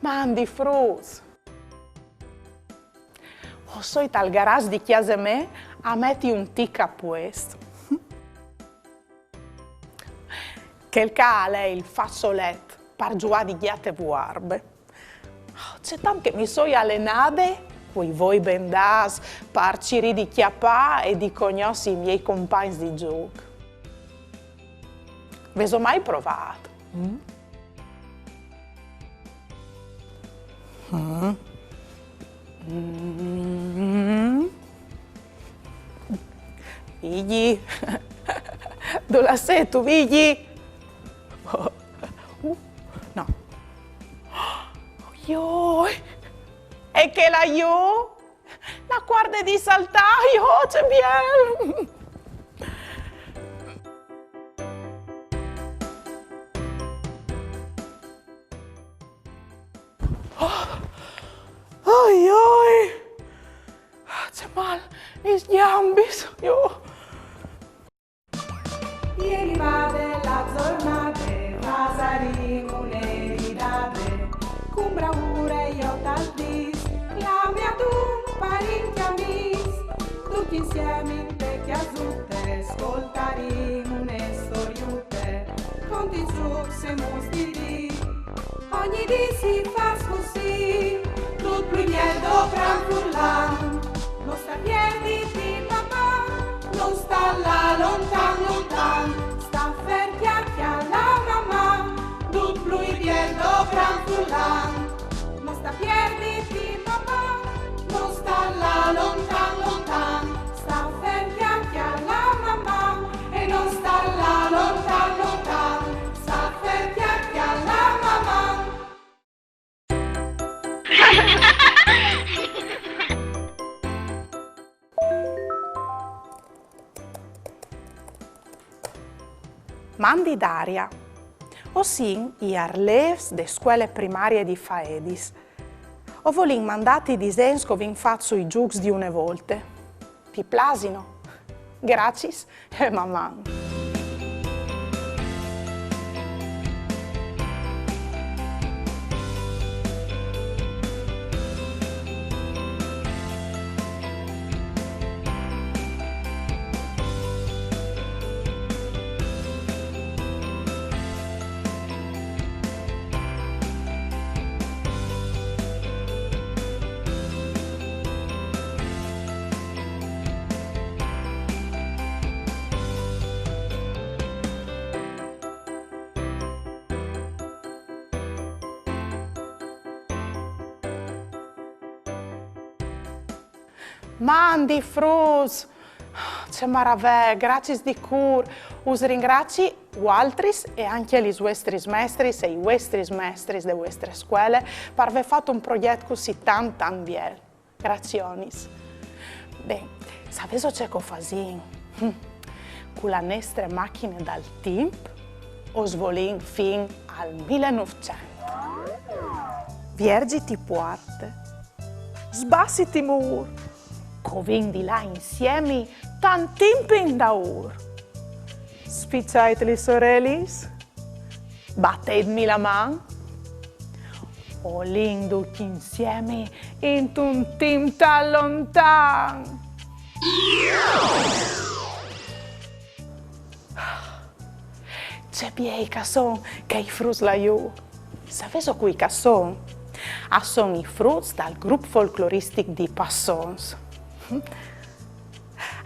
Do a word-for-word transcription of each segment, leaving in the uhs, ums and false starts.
Mandi fruts! O soi tal garage di cjase mê a meti un tic a puest. Chel ca al è il façolet par zuiâ di gjate vuarbe. Ce tant che mi soi alenade cui voi bendâts par cirî di cjapâ e di cognossi i miei compagns di zûc. Vêso mai provât? Mm? Mm. Mm. Vigji. Dulà sêstu, Vigji? Uh, no. Joi. E chel là jù? La cuarde di saltâ, joi, ce biel! Oi, oi! Ce mâl lis gjambis, joi! Ieri vade la zornade, fasarìn une ridade, cun braure jo tal dîs, la mia tu parint amîs, ducj insiemi inte cjasute, scoltarìn une storiute, cont i zûcs e mus di dì. Ogni dì si fâs cussì, dut plui biel dopran furlan. No sta pierditi, Maman, no sta lâ lontan, lontan. Sta fer, cjalà, cjalà Maman, dut plui biel dopran furlan. No sta pierditi, Maman, no sta lâ lontan, lontan. Sta fer, cjalà, cjalà Maman, e no sta lâ lontan, lontan. Sta fer, cjalà, cjalà Maman. Mandi Daria. O sin i arlêfs de scuele primarie di Faedis. O volìn mandâti i disens che o vin fat sui zûcs di une volte. Ti plasino? Graciis e Maman! Mandi fruts! Ce maravee, graciis di cûr. Us ringrazi vualtris e ancje lis vuestris mestris e i vuestris mestris de vuestre scuele par vê fat un progjet cussì tant, tant biel. Gracionis. Ben, savêso ce che o fasìn? Hm. Cu la nestre machine dal timp o svolìn fin al mil e nûfcent. Vierziti puarte, sbassiti mûr, che o vin di lâ insiemi tant timp indaûr. Spiçait lis orelis, batêtmi la man, o lin ducj insiemi intun timp tant lontan. Ce biei che a son chei fruts là jù. Savêso cui che a son? A son i fruts dal grup folcloristic di Passons.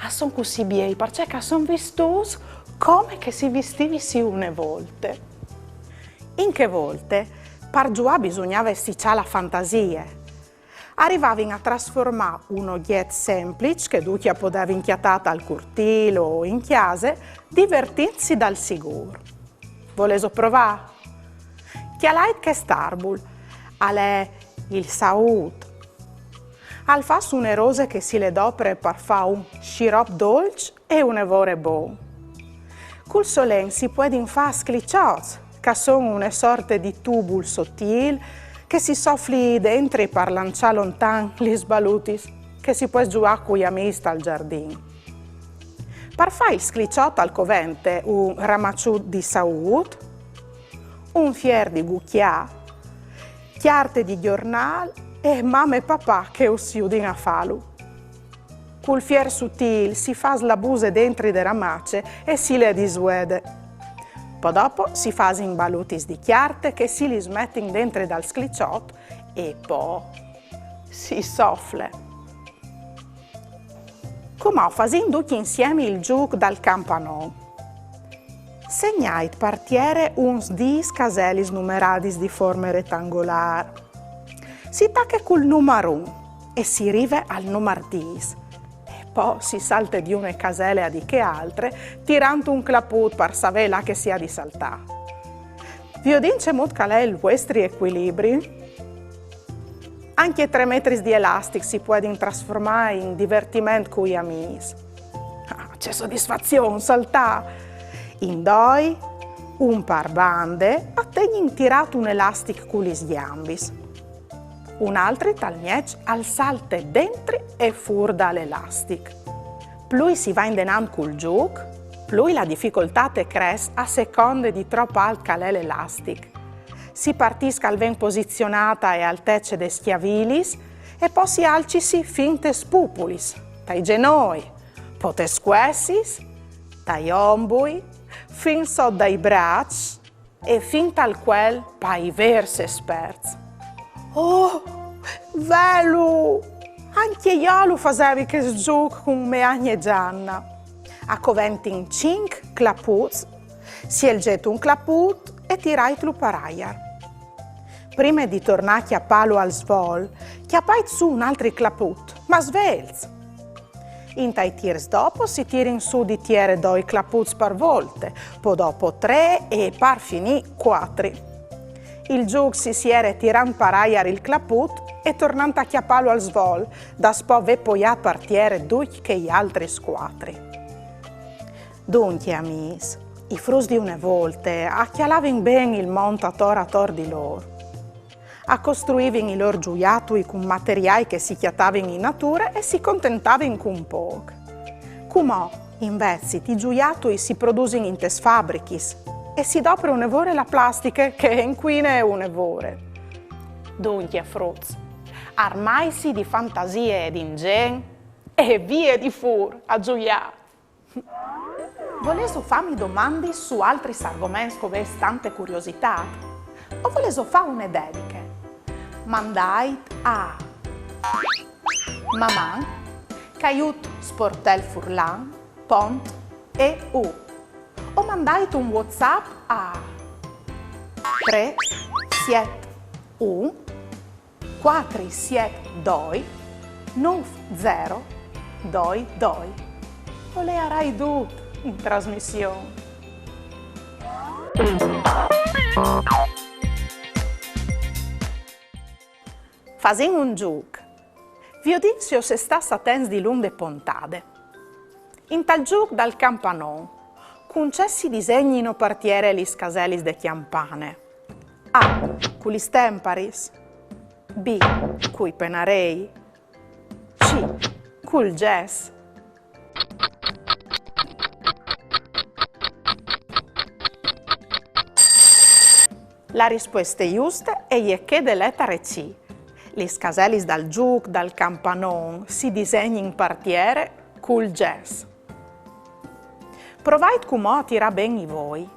A son cussì biei parcè che a son vistûts come che si vistivisi une volte. In chê volte, par zuiâ bisugnave stiçâ la fantasie. A rivavin a trasformâ un ogjet sempliç che ducj a podevin cjatâ tal curtîl o in cjase, divertintsi dal sigûr. Volêso provâ? Cjalait chest arbul. Al è il saût. Al fâs une rose che si le dopre par fâ un sirop dolç e une vore bon. Cul so len si puedin fâ scliçots, che a son une sorte di tubul sotîl che si sofli dentri par lançâ lontan lis balutis che si pues zuiâ cui amîs tal zardin. Par fâ il scliçot al covente un ramaçut di saût, un fier di gucjâ, Cjarte di gjornâl e mame e papà che us judin a fâlu. Cul fier sutîl si fâs la buse dentri de ramace e si le disuede. Po dopo si fasin balutis di cjarte che si lis metin dentri dal scliçot e po si sofle. Cumò fasìn ducj insiemi il zûc dal campanon. Segnait par tiere uns dîs caselis numeradis di forme retangolâr. Si tache cul numar un e si rive al numar dîs. E po si salte di une casele a di chê altre, tirant un claput par savê là che si à di saltâ. Viodìn cemût che al è il vuestri ecuilibri? Ancje trê metris di elastic si puedin trasformâ in divertiment cui amîs. Ah, ce sodisfazion saltâ! In doi, un par bande, a tegnin tirât un elastic cu lis gjambis. Un altri tal mieç al salte dentri e fûr dal elastic. Plui si va indenant cul zûc, plui la dificoltât e cres a seconde di trop alt che al è l'elastic. Si partìs che al ven posizionât ae altece des cjavilis e po si alcisi fin tes pupulis, tai zenoi, po tes cuessis, tai ombui, fin sot dai braçs e fin tal cuel pai vêrs esperts. Oh, velu! Ancje jo lu fasevi chest zûc cun mê agne Gianna. A coventin cinc claputs, sielzêt un claput e tiraitlu par aiar. Prime di tornâ a cjapâlu al svol, cjapait sù un altri claput, ma svelts. Intai tîrs dopo si tirin sù di tiere doi claputs par volte, po dopo trê e par finî cuatri. Il zûc si siere tirant par aiar il claput e tornant a cjapâlu al svol, daspò vê poiât par tiere ducj chei altris cuatri. Duncje, amîs, i fruts di une volte a cjalavin ben il mont ator ator di lôr. A costruivin i lôr zuiatui cun materiâi che si cjatavin in nature e si contentavin cun pôc. Cumò, invezit, i zuiatui si produsin intes fabrichis e si dopre une vore la plastiche che e incuine une vore. Duncje, fruts, armaitsi di fantasie e di inzen e vie di fûr a zuiâ! Volêso fâmi domandis su altris argoments che o vês tante curiositât? O volêso fâ une dediche? Mandait a maman caiut sportelfurlan pont eu o mandait un WhatsApp a trê siet un cuatri siet doi nûf zero doi doi. O leiarai dut in trasmission. Fasìn un zûc. Viodìn se o sês stâts atents dilunc de pontade. Intal zûc dal campanon, cun ce si disegnino par tiere lis caselis de cjampane? A, cu lis temparis. B, cui penarei. C, cul gess. La rispueste juste e je chê de letare C. Lis caselis dal zûc dal campanon si disegnin par tiere cul gess. Provait cumò a tirâ ben i voi.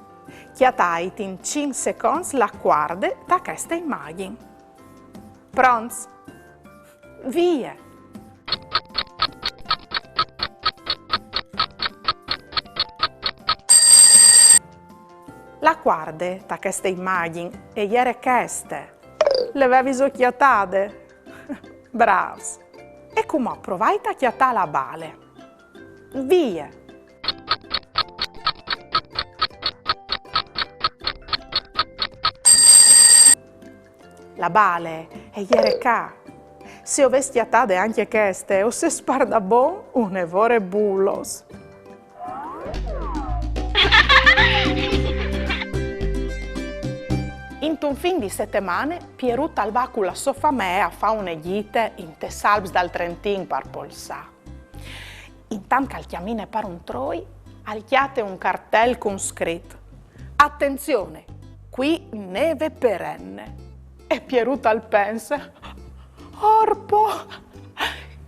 Cjatait in cinc seconts la cuarde ta cheste imagjin. Pronts? Vie! La cuarde ta cheste imagjin e jere cheste. Le veviso cjatade? Brâfs! E cumò provait a cjatâ la bale. Vie! La bale e jere ca. Se o vês cjatade ancje cheste, o sês pardabon une vore bulos. Intun fin di setemane, Pierut al va cu la sô famee a fâ une gjite intes Alps dal Trentin par polsâ. Intant che al cjamine par un troi, al cjate un cartel cun scrit: Attenzione, qui neve perenne. E Pierut al pense: "Orpo!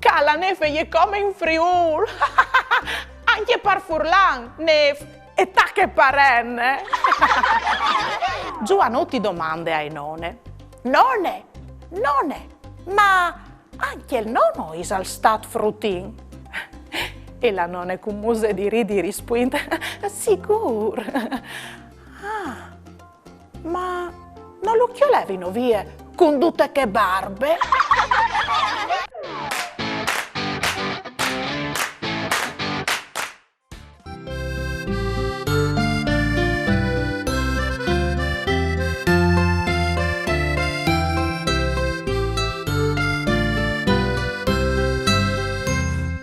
Ca la nêf e je come in Friûl! Ancje par furlan, nêf e tache par ene!" Zuanut i domande ae none: "None, none, ma ancje il nono isal stât frutin?" E la none cun muse di ridi i rispuint: "Sigûr! Ah, ma no lu cjolevino vie cun dute chê barbe?"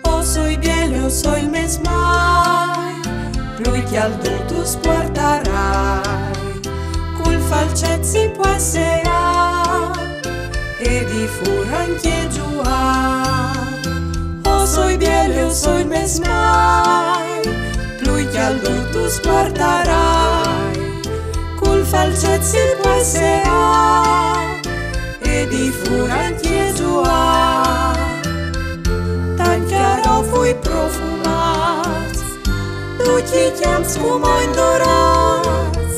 O soi biele, o soi il mês mai, plui cjaldut us puartarai, cul falcet si pues seâ e di fûr ancje zuâ. O soi biele, o soi il mês mai, plui cjaldut us puartarai, cul falcet si pues seâ e di fûr ancje zuâ. Tancj carofui profumâts, ducj i cjamps cumò indorâts,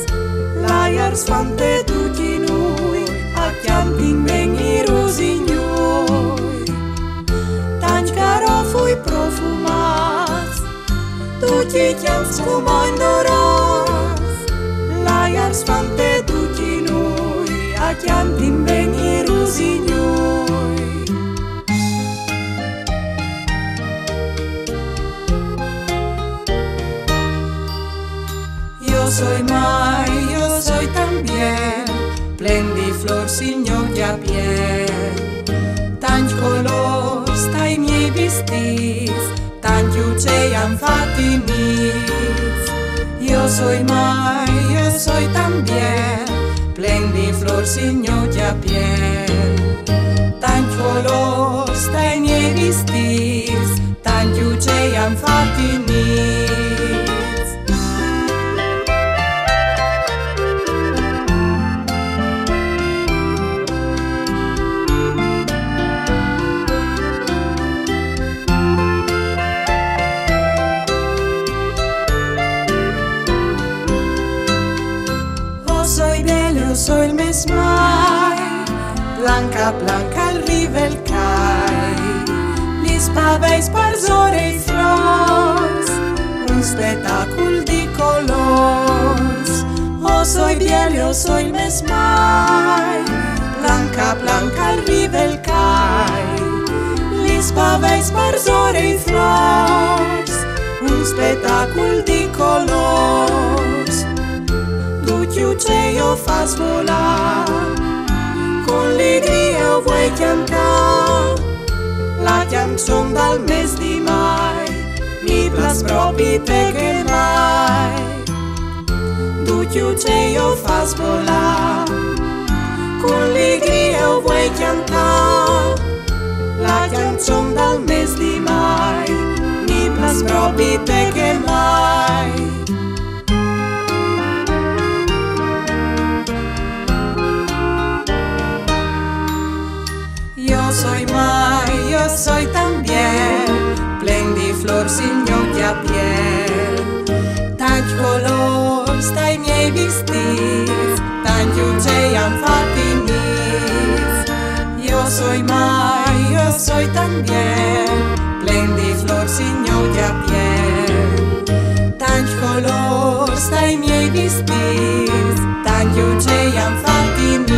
l'aiar sfante ducj i nûi, a cjantin ben i rusignûi. Tancj carofui profumâts, ducj i cjamps cumò indorâts, l'aiar sfante ducj i nûi, a cjantin ben i rusignûi. Jo soi mai, jo soi tant biel, plen di flôrs il gno cjapiel. Tancj colôrs tai miei vistîts, tancj ucei a àn fat i nîts. Jo soi mai, jo soi tant biel, plen di flôrs il gno cjapiel. Tancj colôrs tai miei vistîts, tancj ucei a àn fat i nîts. O soi biele, o soi il mês mai, planc a planc al rive il cai, lis paveis parsore i flôrs, un spetacul di colôrs. O soi biele, o soi il mês mai, planc a planc al rive il cai, lis paveis parsore i flôrs, un spetacul di colôrs. Ducj i ucei o fâs volâ, cun ligrie o vuei cjantâ la cjançon dal mês di Mai, mi plâs propit chê mai. Ducj i ucei o fâs volâ, cun ligrie o vuei cjantâ la cjançon dal mês di Mai, mi plâs propit chê mai. Jo soi mai, jo soi tant biel, plen di flôrs il gno cjapiel. Tancj colôrs tai miei vistîts, tancj ucei a àn fat i nîts. Jo soi mai, jo soi tant biel, plen di flôrs il gno cjapiel. Tancj colôrs tai miei vistîts, tancj ucei a àn fat i nîts.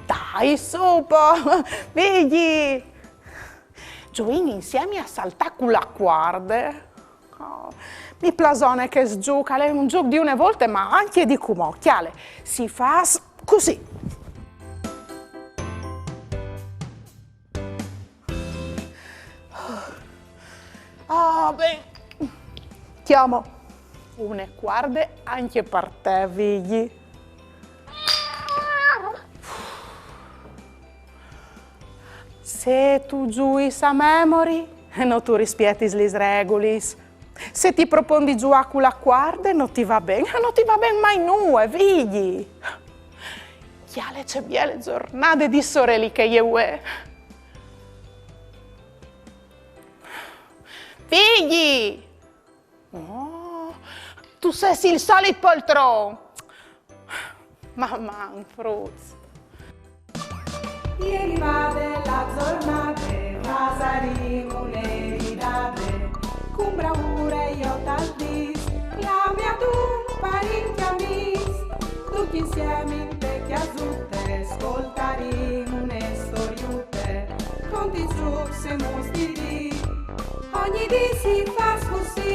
Dai, su po, Vigji! Zuìn insiemi a saltâ cu la cuarde. Oh, mi plasone chest zûc, al è un zûc di une volte, ma ancje di cumò. Cjale, si fâs cussì. Ah, ben. Cjamo une cuarde ancje par te, Vigji. Se tu zuis a memory, no tu rispietis lis regulis. Se ti propon di zuâ cu la cuarde, no ti va ben, no ti va ben mai nuie, Vigji. Cjale ce biele zornade di soreli che e je vuê. Vigji! Oh, tu sês il solit poltron. Maman, fruts. E rivade la zornade, fasarìn une ridade, cun braure jo tal dîs, clami adun parint e amîs, ducj insiemi inte cjasute, scoltarìn une storiute, conti zucs e mus di dì, ogni dì si fâs cussì.